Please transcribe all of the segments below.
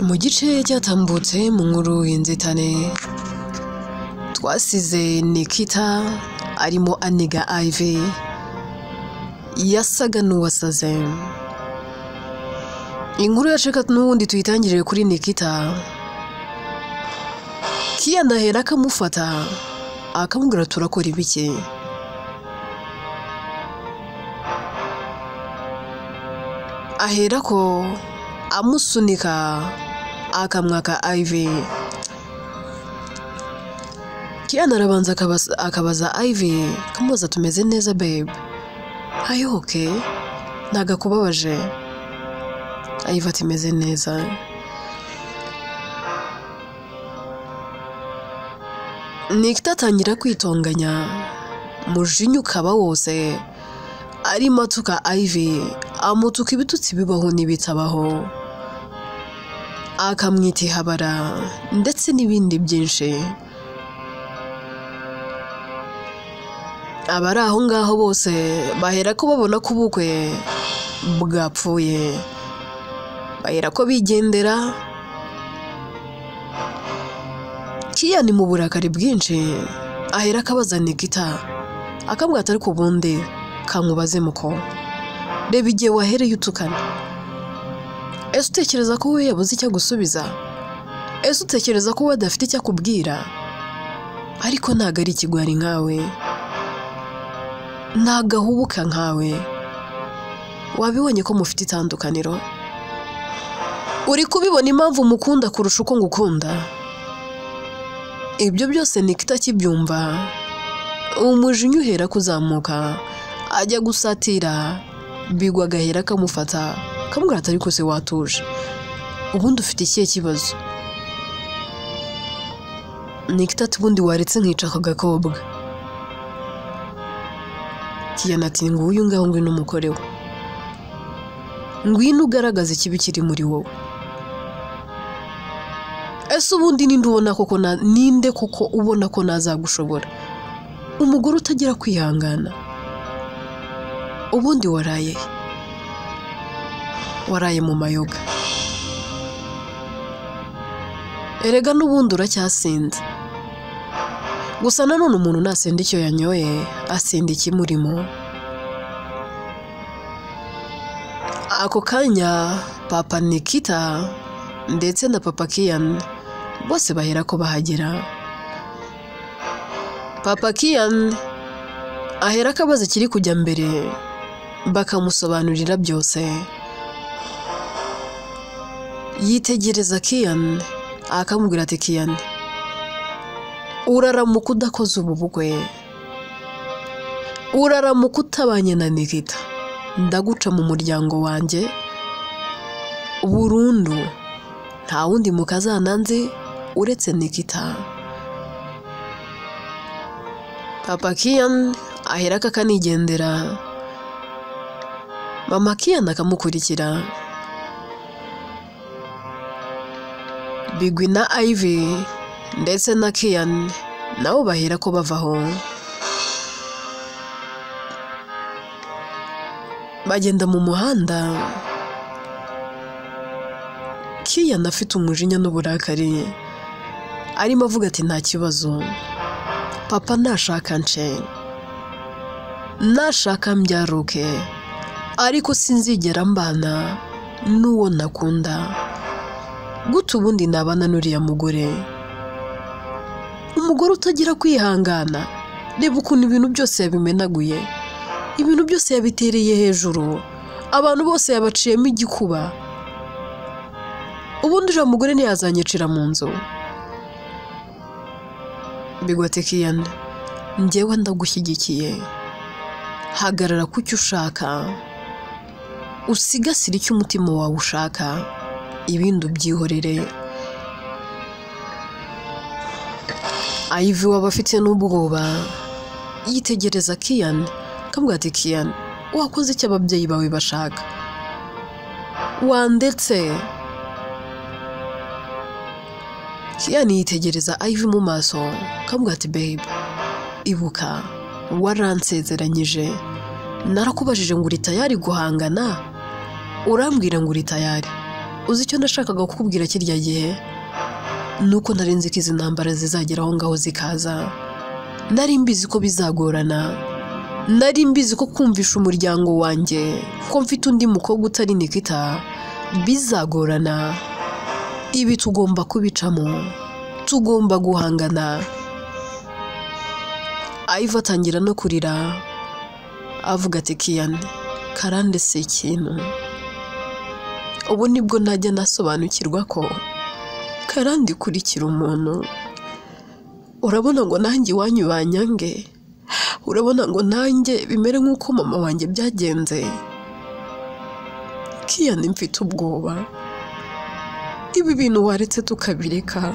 Mu gice cyatambutse mu nkuru y'inzitane twasize Nikita arimo aniga Ivy, yasaga n'uwasaze. Inkuru yacu n'ubundi tuyitangirire kuri Nikita. Kian ahera akamufata akamubwira turakora ibiki. Ahera ko amusunika akamwaka Ivy. Kian arabanza akabaza Ivy, akamubaza tumeze neza babe, are you okay? Nagakubabaje? Ivy ati meze neza. Nikita atangira kwitonganya, mujinya ukaba wose, arimo atuka Ivy, amutuka ibitutsi bibaho n'ibitabaho, akamwita ihabara ndetse n'ibindi byinshi. Abari aho ngaho bose bahera ko babona ko ubukwe bwapfuye, bahera ko bigendera. Kian mu burakari bwinshi ahera akabaza Nikita, akamubwira ati ariko ubundi kankubaze muko, reba igihe wahereye utukana, ese utekereza ko we yabuze icyo agusubiza? Ese utekereza ko we adafite icyo akubwira? Ariko ntago ari ikigwari nkawe, ntago ahubuka nkawe, wabibonye ko mufite itandukaniro? Uri kubibona impamvu mukunda kurusha uko ngukunda? Ibyo byose Nikita akibyumva, umujinya uhera kuzamuka, ajya gusatira Bigwa agahera akamufata, akamubwira ati ariko se watuje, ubundi ufite ikihe kibazo? Nikita ati ubundi waretse nkica aka gakobwa. Kian ati nguyu ngaho ngwino umukore we, ngwino ugaragaze ikibi kiri muri wowe. Ese ubundi ninde ubona koko ninde koko ubona ko nazagushobora? Umugore utagira kwihangana. Ubundi waraye waraye mu mayoga, erega n'ubundi uracyasinze. Gusa nanone umuntu nasinda icyo yanyoye asinda ikimurimo. Ako kanya papa Nikita ndetse na papa Kian bose bahera ko bahagera. Papa Kian ahera akabaza kiri kujya mbere, bakamusobanurira byose. Yitegereza Kian akamubwira ati Kian, uraramuka udakoze ubu bukwe, uraramuka utabanye na Nikita, ndaguca mu muryango wanjye burundu, nta wundi mukazana nzi uretse Nikita. Papa Kian ahera akanigendera, mama Kian akamukurikira. Bigwi na Ivy ndetse na Kian nabo bahera ko bavaho, bagenda mu muhanda. Kian afite umujinya n'uburakari, arimo avuga ati nta kibazo, papa nashaka nce, nashaka mbyaruke, ariko sinzigera mbana n'uwo nakunda. Gute ubundi nabana n'uriya mugore? Umugore utagira kwihangana, reba ukuntu ibintu byose yabimenaguye, ibintu byose yabitereye hejuru, abantu bose yabaciyemo igikuba. Ubundi uriya mugore ntiyazanyicira mu nzu. Bigwa ati Kian, njyewe ndagushyigikiye, hagarara ku cyo ushaka, usigasire icyo umutima wawe ushaka, ibindi ubyihorere. Ivy waba afite n'ubwoba, yitegereza Kian akamubwira ati Kian, wakoze icyo ababyeyi bawe bashaka, wandetse. Kian yitegereza Ivy mu maso akamubwira ati babe, ibuka waransezeranyije, narakubajije ngo uri tayari guhangana, urambwira ngo uri tayari. Uzi icyo nashakaga kukubwira kirya gihe? Nuko nari nzi ko izi ntambara zizagera aho ngaho zikaza. Nari mbizi ko bizagorana. Nari mbizi ko kumvisha umuryango wanjye ko mfite undi mukobwa utari Nikita bizagorana. Ibi tugomba kubicamo, tugomba guhangana. Ivy atangira no kurira avuga ati Kian, karande si ikintu. Ubu nibwo ntajya nasobanukirwa ko karande ikurikira umuntu. Urabona ngo nanjye iwanyu banyange, urabona ngo nanjye bimere nk'uko mama wanjye byagenze. Kian, mfite ubwoba. Ibi bintu waretse tukabireka,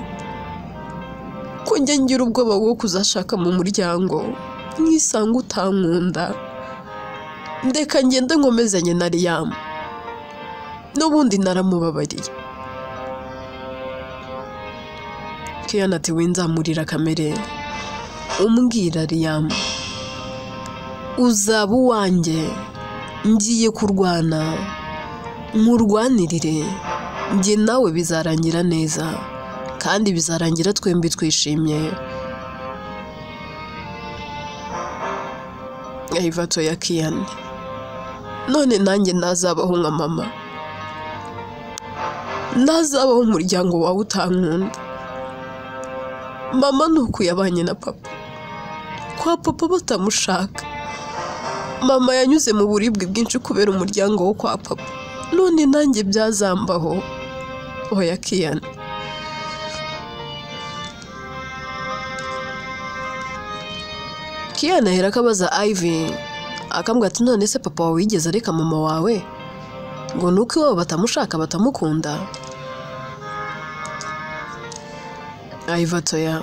ko njya ngira ubwoba bwo kuzashaka mu muryango nkisanga utankunda. Ndeka ngende nkomezanye na Liam, n'ubundi naramubabariye. Kian ati winzamurira kamere, umbwira Liam, uzaba uwanjye, ngiye kurwana nkurwanirire, njye nawe bizarangira neza kandi bizarangira twembi twishimye. Ivato ya Kian, none nanjye nazabaho nka mama, nazabaho umuryango wawe utankunda. Mama nuko yabanye na papa, kwa papa batamushaka. Mama yanyuze mu buribwe bwinshi kubera umuryango wo kwa papa, none nanjye byazambaho. Oya Kian. Kian ahera akabaza Ivy, akambwira ati none se papa wawe yigeze areka mama wawe ngo nuko iwabo batamushaka batamukunda? Ivy atoya.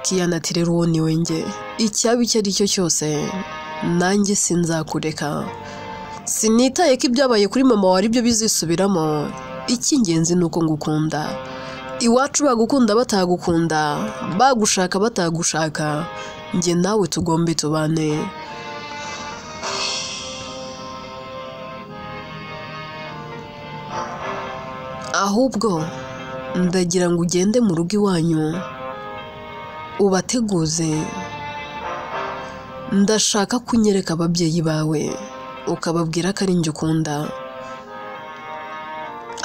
Kian ati rero uwo ni we njye, icyaba icyo ari cyo cyose nanjye sinzakureka. Sinitaye ko ibyabaye kuri mama wawe aribyo bizisubiramo, icy'ingenzi ni uko ngukunda. Iwacu bagukunda batagukunda, bagushaka batagushaka, njye nawe tugombe tubane. Ahubwo ndagira ngo ugende mu rugo iwanyu ubateguze. Ndashaka kunyereka ababyeyi bawe ukababwira ko ari njye ukunda.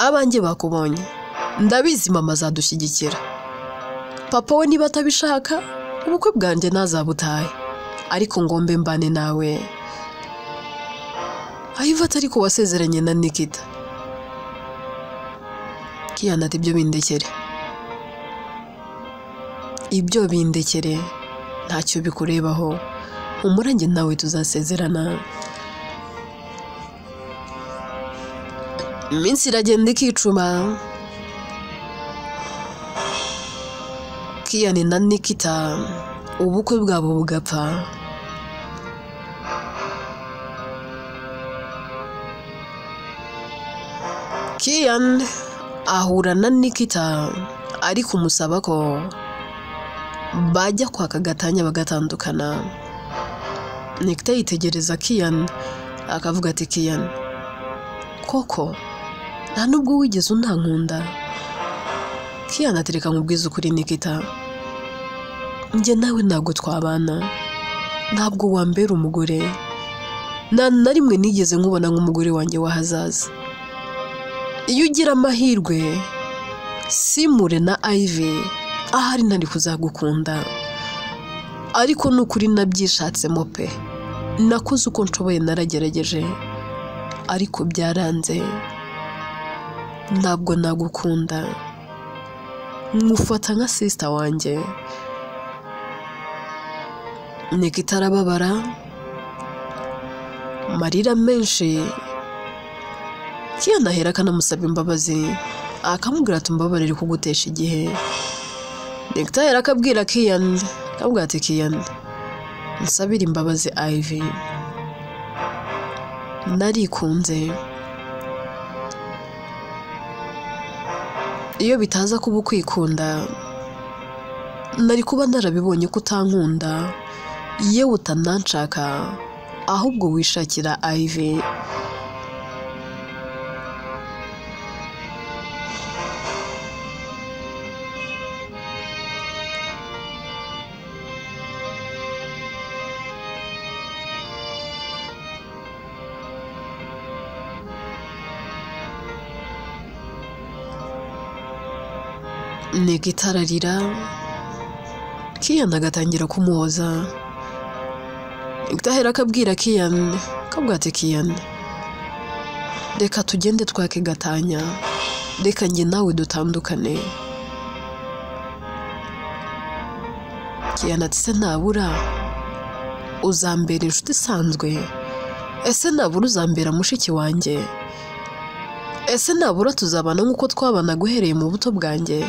Abanjye bakubonye, ndabizi mama azadushyigikira. Papa we niba atabishaka ubukwe bwanjye ntazabutahe, ariko ngombe mbane nawe. Ivy atari ko wasezeranye na Nikita. Kian ati ibyo bindekere, ibyo bindekere, ntacyo bikurebaho. Umurange nawe tuzasezerana. Iminsi iragenda ikicuma. Kian na Nikita ubukwe bwabo bugapfa. Kian ahura na Nikita ari kumusaba ko bajya kwaka gatanya bagatandukana. Nikita yitegereza Kian akavuga ati Kian, koko nta nubwo wigeze untankunda? Kian atereka nkubwize ukuri Nikita, njye nawe ntabwo twabana, ntabwo wambera umugore, nta na rimwe nigeze nkubona nk'umugore wanjye w'ahazaza. Iyo ugira amahirwe simure na Ivy ahari ntari kuzagukunda, ariko nukuri nabyishatsemo pe, nakoze uko nshoboye naragerageje ariko byaranze, ntabwo nagukunda, mufata nka sister wanjye. Nikita arababara, amarira menshi. Kian ahera akanamusaba imbabazi, akamubwira ati mbabarire kugutesha igihe. Nikita ahera akabwira Kian, akabwira ati Kian, nsabire imbabazi Ivy, narikunze. Iyo bitaza kuba ukwikunda nari kuba narabibonye ko utankunda, yewe utananshaka, ahubwo wishakira Ivy. Nikita ararira, Kian agatangira kumuhoza. Nikita ahera akabwira Kian, akabwira ati Kian, reka tugende twake gatanya, reka njye nawe dutandukane. Kian ati se nabura uzambera inshuti isanzwe? Ese nabura uzambera mushiki wanjye? Ese nabura tuzabana nk'uko twabanaga uhereye mu buto bwanjye?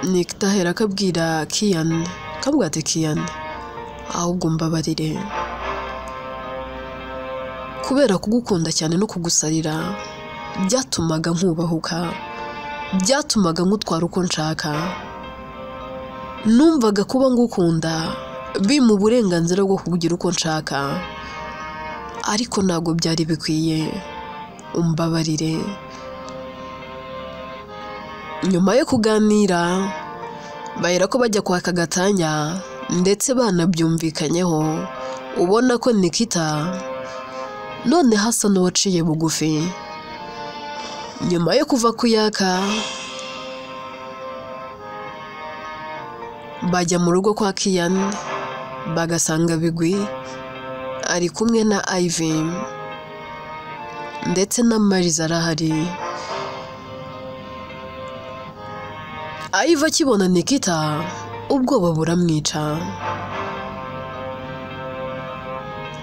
Nikita ahera akabwira Kian, akabwira ati Kian, ahubwo mbabarire kubera kugukunda cyane no kugusarira byatumaga nkubahuka, byatumaga nkutwara uko nshaka. Numvaga kuba ngukunda bimpa uburenganzira bwo kukugira uko nshaka, ariko ntabwo byari bikwiye, umbabarire. Nyuma yo kuganira bahera ko bajya kwaka gatanya, ndetse banabyumvikanyeho, ubona ko Nikita none hasa n'uwaciye bugufi. Nyuma yo kuva kuyaka bajya mu rugo kwa Kian, bagasanga Bigwi ari kumwe na Ivy ndetse na Mariza arahari. Ivy akibona Nikita ubwoba buramwica.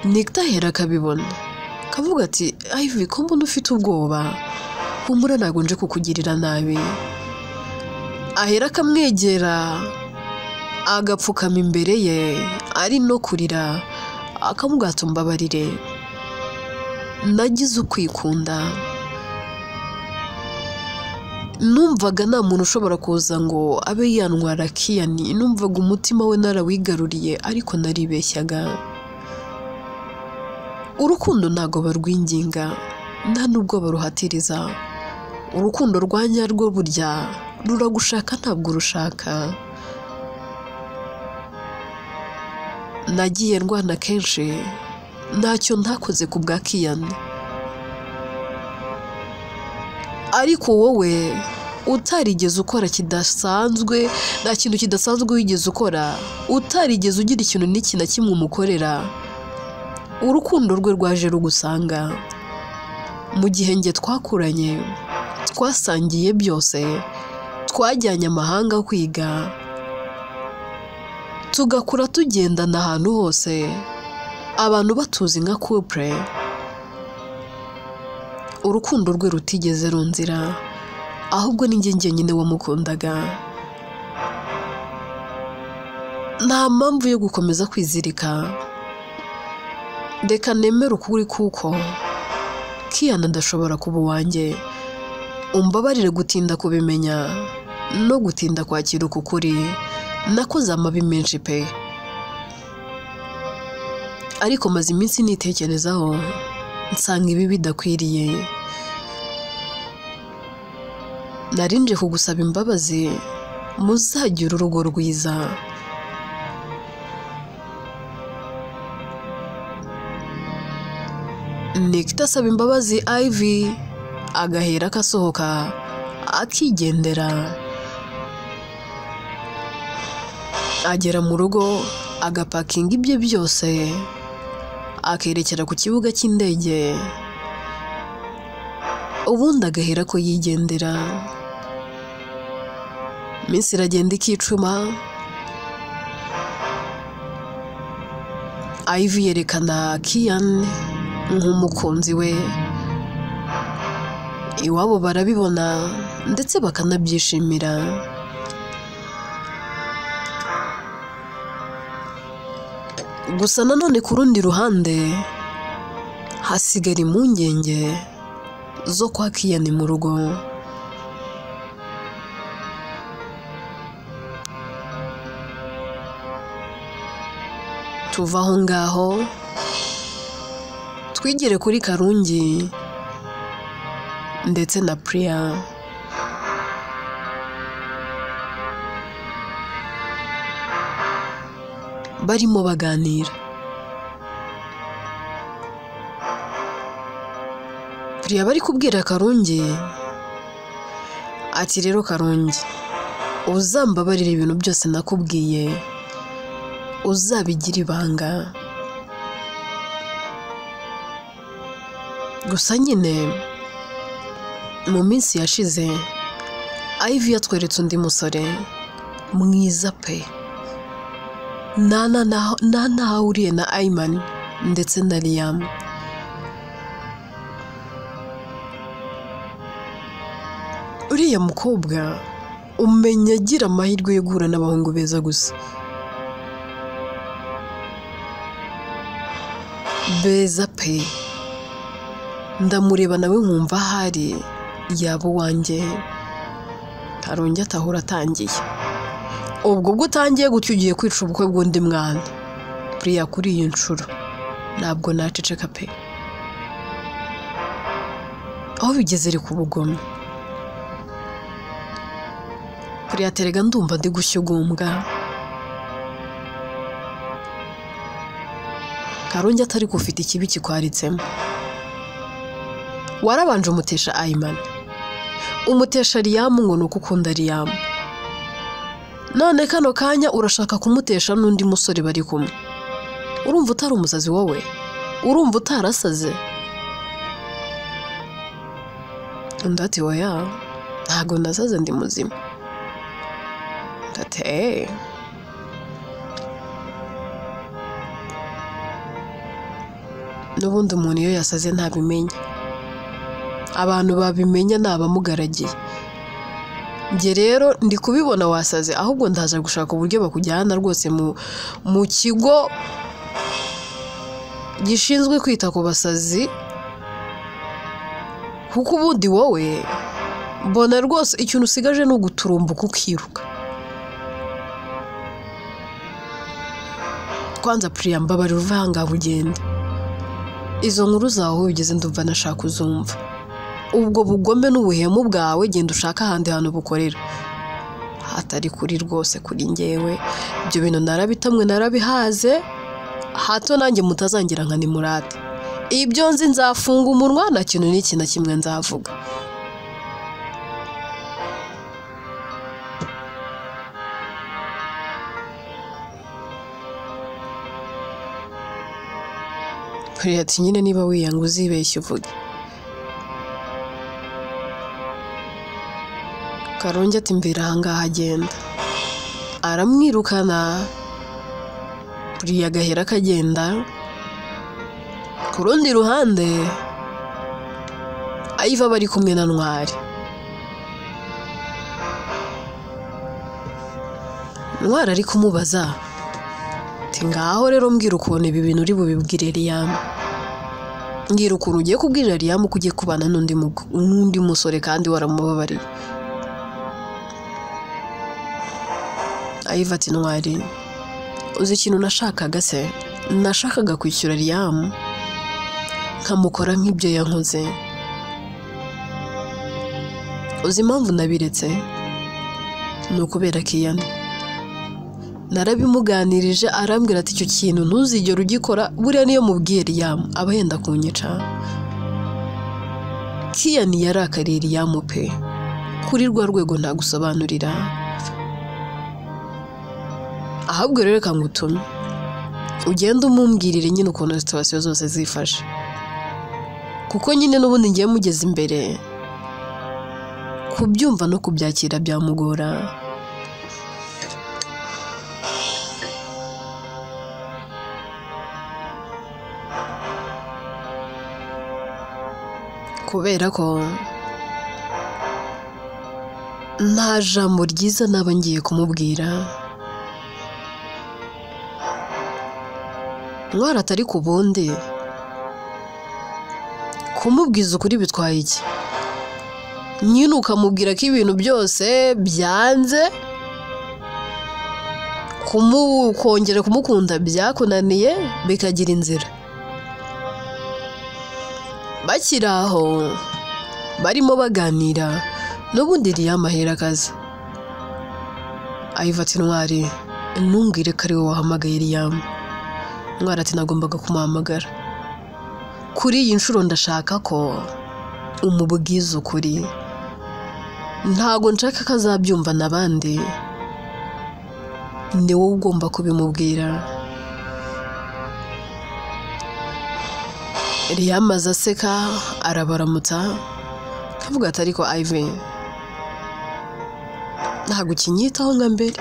Nikita ahera akabibona, akavuga ati Ivy, ko mbona ufite ubwoba, humura ntabwo nje kukugirira nabi. Ahera akamwegera, agapfukama imbere ye ari no kurira, akamubwira ati umbabarire, nagize ukwikunda, numvaga nta muntu ushobora kuza ngo abe yantwara Kian, numvaga umutima we narawigaruriye, ariko naribeshyaga. Urukundo ntabwo barwinginga, nta nubwo baruhatiriza. Urukundo rwa nyarwo burya ruragushaka ntabwo urushaka. Nagiye ndwana kenshi, ntacyo ntakoze ku bwa Kian, ariko wowe utarigeze ukora kidasanzwe, nta kintu kidasanzwe wigeze ukora, utarigeze ugira ikintu n'iki na kimwe umukorera, urukundo rwe rwaje rugusanga. Mu gihe njye twakuranye, twasangiye byose, twajyanye amahanga kwiga, tugakura tugendana ahantu hose, abantu batuzi nka couple, urukundo rwe rutigeze runzira, ahubwo ni njye njyenyine wamukundaga. Nta mpamvu yo gukomeza kwizirika, reka nemere ukuri kuko Kian adashobora kuba uwanjye. Umbabarire gutinda kubimenya no gutinda kwakira uku kuri, nakoze amabi menshi pe, ariko maze iminsi nitekerezaho nsanga ibi bidakwiriye. Narinje kugusaba imbabazi, muzagira urugo rwiza. Nikita asaba imbabazi Ivy, agahera akasohoka akigendera. Agera mu rugo agapakinga ibye byose, akerekera ku kibuga cy'indege, ubundi agahera ko yigendera. Iminsi iragenda ikicuma, Ivy yerekana Kian nk'umukunzi we, iwabo barabibona ndetse bakanabyishimira. Gusa nanone ku rundi ruhande hasigara impungenge zo kwa Kian mu rugo. Tuva aho ngaho twigere kuri Karungi ndetse na Priya. Barimo baganira. Priya bari kubwira Karungi Ati rero Karungi, uzambabarira ibintu byose nakubwiye, uzabigira ibanga. Gusa nyine mu minsi yashize Ivy yatweretse undi musore mwiza pe, nta n'aho ahuriye na Ayman ndetse na Liam. Uriya mukobwa umenya agira amahirwe yo guhura n'abahungu beza gusa, beza pe. Ndamureba nawe nkumva ahari yaba uwanjye. Karungi atahura atangiye. Ubwo bwo utangiye gutyo ugiye kwica ubukwe bw'undi mwana. Priya, kuri iyi nshuro ntabwo naceceka pe. Aho bigeze reka ubugome. Priya terega ndumva ndi gushyugumbwa. Karungi atari ufite ikibi kikwaritsemo. Warabanje umutesha Ayman, umutesha Liam ngo nuko ukunda Liam. None kano kanya urashaka kumutesha n'undi musore bari kumwe. Urumva utari umusazi wowe? Urumva utarasaze? Undi ati oya, ntago nasaze ndi muzima. Undi ati eee. N'ubundi umuntu iyo yasaze ntabimenya. Abantu babimenya ni abamugaragiye. Njye rero ndi kubibona wasaze, ahubwo ndaza gushaka uburyo bakujyana rwose mu kigo gishinzwe kwita ku basazi, kuko ubundi wowe mbona rwose ikintu usigaje ni uguturumbuka ukiruka. Kwanza Priya, mbabarira uve aha ngaha ugende. Izo nkuru zawe aho bigeze ndumva nashaka uzumva. Ubwo bugome n'ubuhemu bwawe genda ushaka ahandi hantu bukorera, hatari kuri rwose kuri njyewe. Ibyo bintu narabitamwe narabihaze, hato nanjye mutazangira nka Nimurate. Ibyo nzi nzafunga umunwa, nta kintu n'iki na kimwe nzavuga. Priya ati nyine niba wiyanga uzibeshye uvuge. Karungi ati mvira aha ngaha agenda. Aramwirukana, Priya agahera akagenda. Ku rundi ruhande Ivy aba ari kumwe na Ntwari. Ntwari ari kumubaza ati ngaho rero mbwira ukuntu ibi bintu uri bubibwire Liam. Mbwira ukuntu ugiye kubwira Liam ko ugiye kubana n'undi musore kandi waramubabariye. Ivy ati Ntwari, uzi ikintu nashakaga se? Nashakaga kwishyura Liam nkamukora nk'ibyo yankoze. Uzi impamvu nabiretse? Ni ukubera Kiyani. Narabimuganirije arambwira ati icyo kintu ntuzigere ugikora, buriya niyo mubwiye Liam aba yenda kunyica. Kiyani yarakariye Liam pe, kuri rwa rwego ntagusobanurira. Ahubwo rero reka ngutume ugende umumbwirire nyine ukuntu situwasiyo zose zifashe, kuko nyine n'ubundi ngiye mugeze imbere kubyumva no kubyakira byamugora. Kubera ko nta jambo ryiza naba ngiye kumubwira. Ntwari atari ku bundi kumubwiza ukuri bitwaye iki? Nyine ukamubwira ko ibintu byose byanze, kongera kumukunda byakunaniye, bikagira inzira. Bakiri aho barimo baganira, n'ubundi Liam ahera akaza. Ivy ati Ntwari, ntumbwire ko ari wowe wahamagaye Liam. Ntwari ati nagombaga kumuhamagara. Kuri iyi nshuro ndashaka ko umubwiza ukuri. Ntago nshaka ko azabyumva n'abandi, ni wowe ugomba kubimubwira. Liam aza aseka arabaramutsa akavuga ati ariko Ivy ntabwo ukinyitaho nka mbere.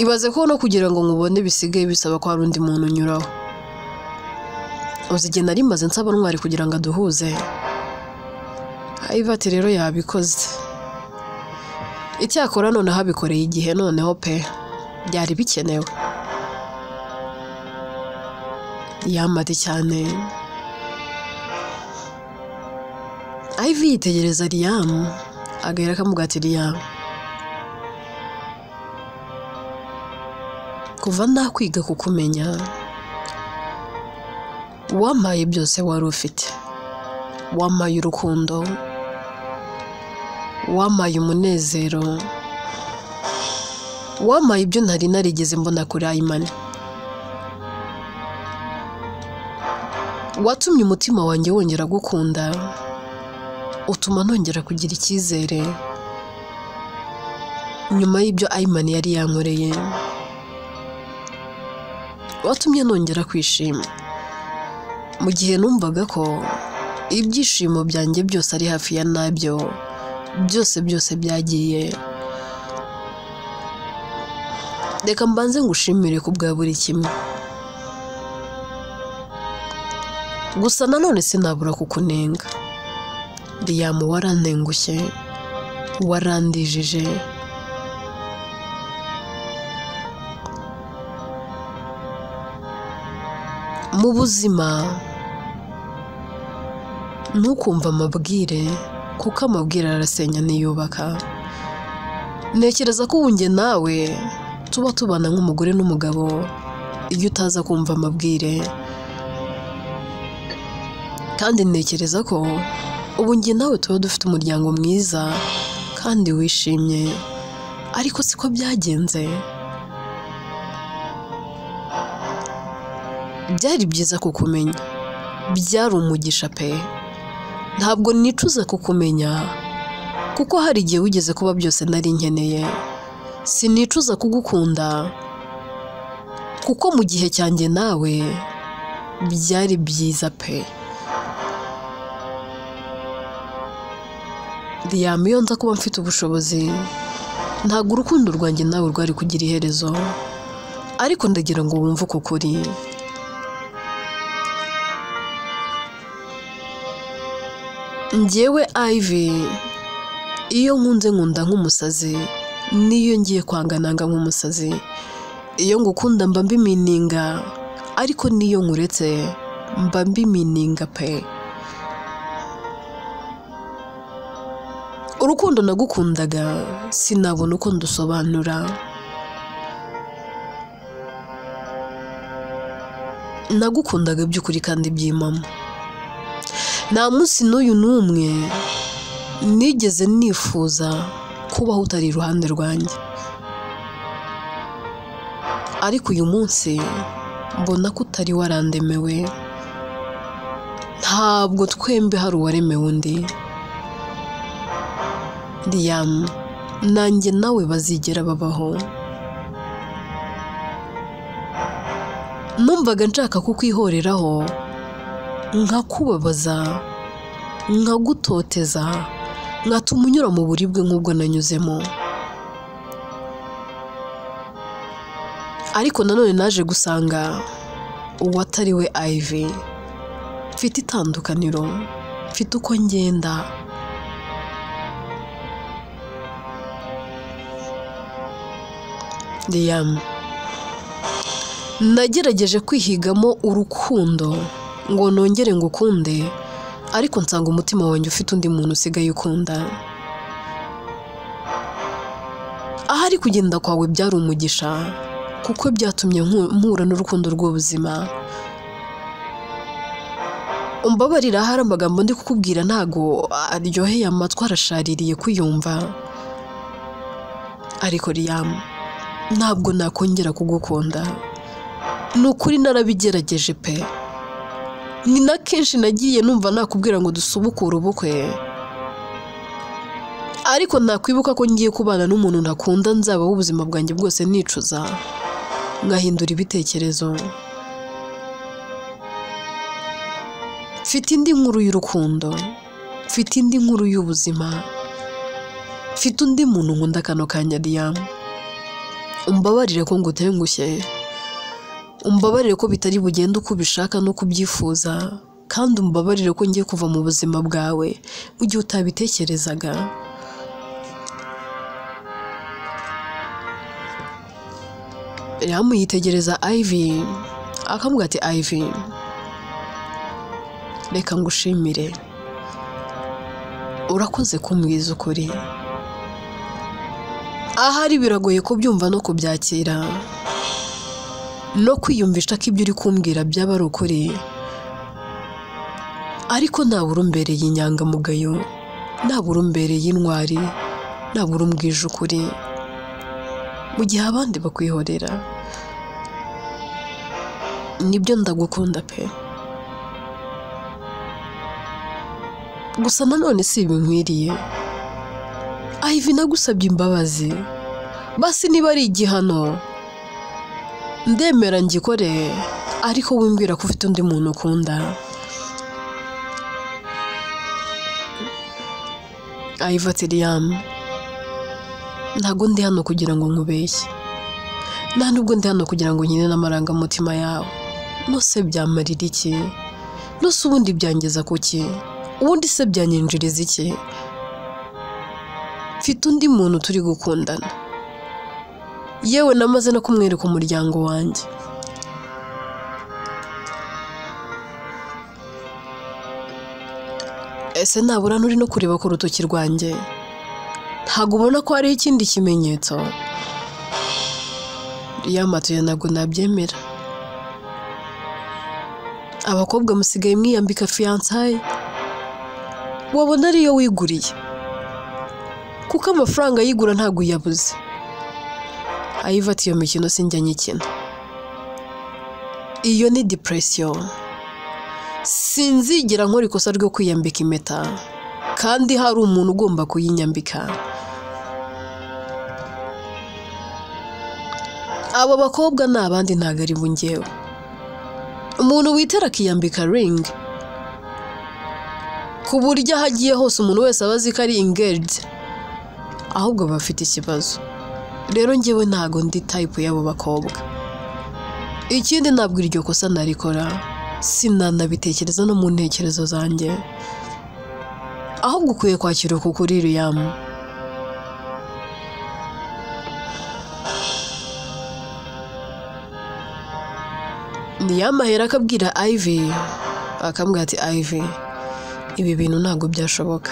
Ibaze ko no kugira ngo nkubone bisigaye bisaba ko hari undi muntu unyuraho. Uzi igihe nari maze nsaba Ntwari kugira ngo aduhuze. Ivy ati rero yabikoze. Icyakora noneho abikoreye igihe noneho pe byari bikenewe. Yamate cyane. Ivy yitegereza Liam agahera akamubwira ati Liam, kuva nakwiga kukumenya wampaye byose wari ufite. Wampaye urukundo, wampaye umunezero, wampaye ibyo ntari narigeze mbona kuri Ayimani. Watumye umutima wanjye wongera gukunda, utuma nongera kugira icyizere nyuma y'ibyo Ayimani yari yankoreye. Watumye nongera kwishima mu gihe numvaga ko ibyishimo byanjye byose ari hafi ya nabyo, byose byose byagiye. Reka mbanze ngushimire ku bwa buri kimwe. Gusa nanone sinabura kukunenga. Liam warantengushye, warandijije. Mu buzima ntukumva amabwire, kuko amabwire arasenya ntiyubaka. Ntekereza ko ubu njye nawe tuba tubana nk'umugore n'umugabo iyo utaza kumva amabwire. Kandi ntekereza ko ubu njye nawe tuba dufite umuryango mwiza kandi wishimye, ariko siko byagenze. Byari byiza kukumenya, byari umugisha pe. Ntabwo nicuza kukumenya kuko hari igihe wigeze kuba byose nari nkeneye. Sinicuza kugukunda kuko mu gihe cyanjye nawe byari byiza pe. Liam, iyo nza kuba mfite ubushobozi ntabwo urukundo rwanjye nawe rwari kugira iherezo, ariko ndagira ngo wumve uko kuri. Njyewe Ivy, iyo nkunze nkunda nk'umusazi, n'iyo ngiye kwanga nanga nk'umusazi. Iyo ngukunda mba mbimininga, ariko n'iyo nkuretse mba mbimininga pe. Urukundo nagukundaga sinabona uko ndusobanura. Nagukundaga by'ukuri kandi by'impamo. Nta munsi n'uyu n'umwe nigeze nifuza kubaho utari iruhande rwanjye, ariko uyu munsi mbona ko utari warandemewe. Ntabwo twembi hari uwaremewe undi. Liam, nanjye nawe bazigera babaho. Numvaga nshaka kukwihoreraho, nkakubabaza, nkagutoteza, nkatuma unyura mu buribwe nk'ubwo nanyuzemo. Ariko nanone naje gusanga uwatari we Ivy. Mfite itandukaniro, mfite uko ngenda. Liam, nagerageje kwihigamo urukundo ngo nongere ngukunde, ariko nsanga umutima wanjye ufite undi muntu usigaye ukunda. Ahari kugenda kwawe byari umugisha, kuko byatumye mpura n'urukundo rw'ubuzima. Umbabarira hari amagambo ndi kukubwira ntago aryoheye amatwi, arashaririye kuyumva. Ariko Liam, ntabwo nakongera kugukunda. Ni ukuri narabigerageje pe. Ni na kenshi nagiye numva nakubwira ngo dusubukure ubukwe, Ariko nakwibuka ko ngiye kubana n'umuntu ntakunda nzabaho ubuzima bwanjye bwose nicuza, ngahindura ibitekerezo. Mfite indi nkuru y'urukundo, mfite indi nkuru y'ubuzima, mfite undi muntu nkunda kano kanya Liam. Umbabarire ko ngutengushye, umbabarire ko bitari bugende uko ubishaka n'uko ubyifuza, kandi umbabarire ko ngiye kuva mu buzima bwawe mu gihe utabitekerezaga. Liam yitegereza Ivy akamubwira ati Ivy, reka ngushimire, urakoze kumbwiza ukuri. Ahari biragoye kubyumva no kubyakira no kwiyumvisha ko ibyo uri kumbwira byaba ari ukuri, ariko ntabura umbereye inyangamugayo, ntabura umbereye intwari, ntabura umbwije ukuri mu gihe abandi bakwihorera. Nibyo ndagukunda pe, gusa nanone si ibinkwiriye. Ivy, nagusabye imbabazi, basi niba ari igihano ndemera ngikore, ariko wimbwira ko ufite undi muntu ukunda. Ivy ati Liam, ntabwo ndi hano kugira ngo nkubeshye, nta nubwo ndi hano kugira ngo nkine n'amarangamutima yawe. Nose byamarira iki? Nose ubundi byangeza kuki? Ubundi se byanyinjiriza iki? Mfite undi muntu turi gukundana, yewe namaze no kumwereka umuryango wanjye. Ese nabura nturi no kureba ku rutoki rwanjye? Ntabwo ubona ko hariho ikindi kimenyetso? Liam ati ntabwo nabyemera. Abakobwa musigaye mwiyambika fiyansaye, wabona ariyo wiguriye, kuko amafaranga yigura ntabwo uyabuze. Ivy ati iyo mikino sinjya nyikina, iyo ni depression. Sinzigera nkora ikosa ryo kwiyambika impeta kandi hari umuntu ugomba kuyinyambika. Abo bakobwa ni abandi, ntabwo ari bungewe. Umuntu witera akiyambika ring ku buryo aho agiye hose umuntu wese aba azi ko ari engaged, ahubwo bafite ikibazo. Rero njyewe ntago ndi type y'abo bakobwa. Ikindi ntabwo iryo kosa narikora, sinanabitekereza no mu ntekerezo zanjye. Ahubwo ukwiye kwakira uku kuri Liam. Liam ahera akabwira Ivy, akamubwira ati Ivy, ibi bintu ntabwo byashoboka,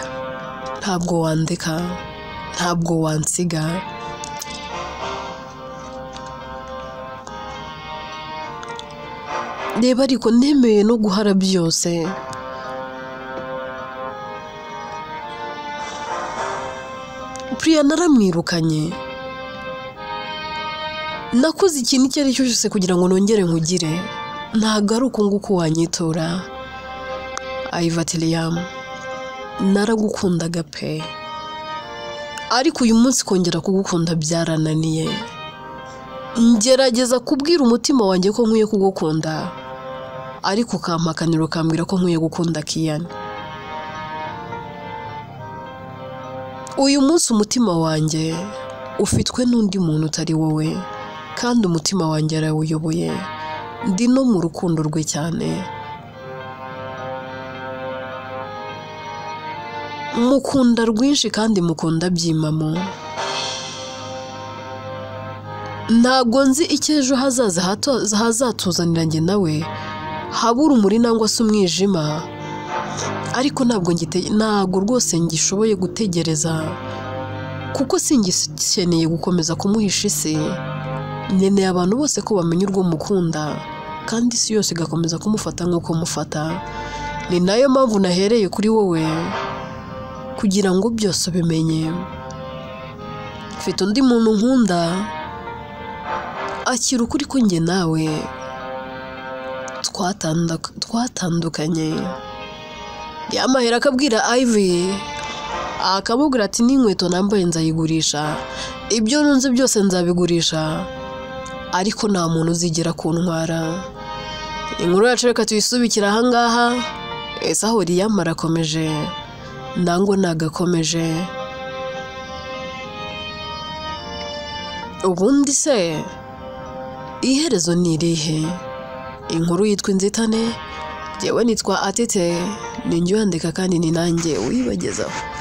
ntabwo wandeka, ntabwo wansiga. Reba ariko nemeye no guhara byose. Priya naramwirukanye, nakoze ikintu icyo ari cyo cyose kugira ngo nongere nkugire, ntabwo ari uko nguko wanyitura. Ivy ati Liam, naragukundaga pe, ariko uyu munsi kongera kugukunda byarananiye. Ngerageza kubwira umutima wanjye ko nkwiye kugukunda, ariko ukampakanira ukambwira ko nkwiye gukunda Kian. Uyu munsi umutima wanjye ufitwe n'undi muntu utari wowe, kandi umutima wanjye arawuyoboye. Ndi no mu rukundo rwe cyane, mukunda rwinshi kandi mukunda byimamo. Ntabwo nzi icyo ejo hazaza hazatuzanira njye nawe, haba urumuri nangwa se umwijima, ariko ntabwo rwose ngishoboye gutegereza, kuko singikeneye gukomeza kumuhisha isi. Nkeneye abantu bose ko bamenya urwo mukunda, kandi isi yose igakomeza kumufata nk'uko mufata. Ni nayo mpamvu nahereye kuri wowe kugira ngo byose ubimenye. Mfite undi muntu nkunda, akira ukuri ko njye nawe twatandukanye. Yamahera akabwira Ivy Akamubwira ati n'inkweto nambaye nzayigurisha, ibyo nunze byose nzabigurisha, ariko nta muntu uzigera kuntwara. Inkuru yacu reka tuyisubikire aha ngaha. Ese aho Liam arakomeje nangwa nagakomeje? Ubundi se iherezo ni irihe? Inkuru yitwa Inzitane, jyewe nitwa Atete, ni njye uyandika kandi ni nanjye uyibagezaho.